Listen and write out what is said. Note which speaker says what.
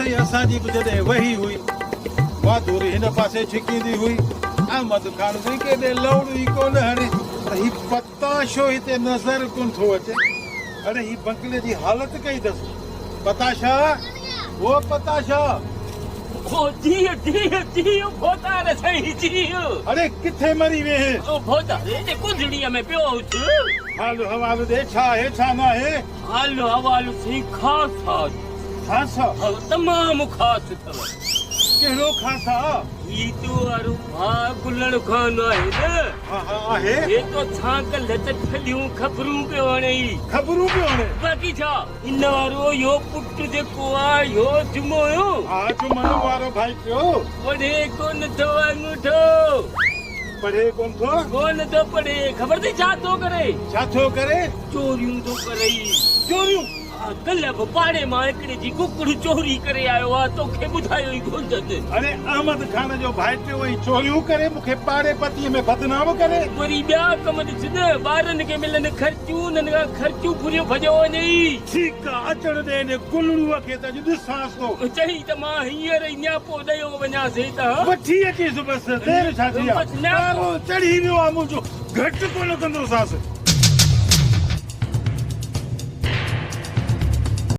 Speaker 1: سائين اسان جي به جڏهن وهي هئي، ماڌوري هن پاسي ڇڪيندي هئي. احمد خان سائين ڪيڏي لوڙ ئي ڪونه هڻي پر هي پتاشو هتي نظر ڪونه ٿو اچي. اڙي هي بنگلي جي حالت ڪئي اٿس. پتاشا! او پتاشا!
Speaker 2: او جيء جيء جيء ڀوتار سائين جيء.
Speaker 1: اڙي ڪٿي مري ويهين؟
Speaker 2: او ڀوتار هتي ڪنجڙيء ۾ پيو هوس.
Speaker 1: حال حوال ڏي ڇا آهي ڇا ناهي؟
Speaker 2: حال احوال سائين خاص آ.
Speaker 1: خاص آ؟
Speaker 2: ها تمام خاص اٿو.
Speaker 1: ڪهڙو خاص آ؟
Speaker 2: هي تو وارو ڀاء گلڻ خان آهي نه؟
Speaker 1: ها ها آهي.
Speaker 2: هي تو ڇان ڪلهه ته ٺلهيون خبرون پيو هڻي.
Speaker 1: خبرون پيو هڻي؟
Speaker 2: باقي ڇا؟ هن وارو اهو پٽ جيڪو آ اهو جمعو.
Speaker 1: ها جمن وارو ڀائٽيو.
Speaker 2: پڙهي ڪونه ٿو آڱوٺو.
Speaker 1: پڙهي ڪونه ٿو؟
Speaker 2: ڪونه ٿو پڙهي. خبر اٿئي ڇا ٿو ڪري؟
Speaker 1: ڇا ٿو ڪري؟
Speaker 2: چوريون ٿو ڪري.
Speaker 1: چوريون؟
Speaker 2: ها ڪلهه به پاڙي مان هڪڙي جي ڪڪڙ چوري ڪري آيو آ، توکي ٻڌايو ئي ڪونه اٿس.
Speaker 1: اڙي احمد خان جو ڀائٽيو ۽ چوريون ڪري مون کي پاڙي پتيء ۾ بدنام ڪري.
Speaker 2: وري ٻيا ڪم ڏس نه، ٻارن کي ملن خرچيون، انهن کان خرچيون ڦريو ڀڄيو وڃي.
Speaker 1: ٺيڪ آ، اچڻ ڏي ان گلڙوء کي ته اڄ ڏسانس ٿو.
Speaker 2: چئي ته مان هينئر ئي نياپو ڏيو وڃانس هتان.
Speaker 1: وٺي اچيس بس، دير ڇا ٿي آ. پارو چڙهي ويو آ منهنجو، گهٽ ڪونه ڪندوسانس.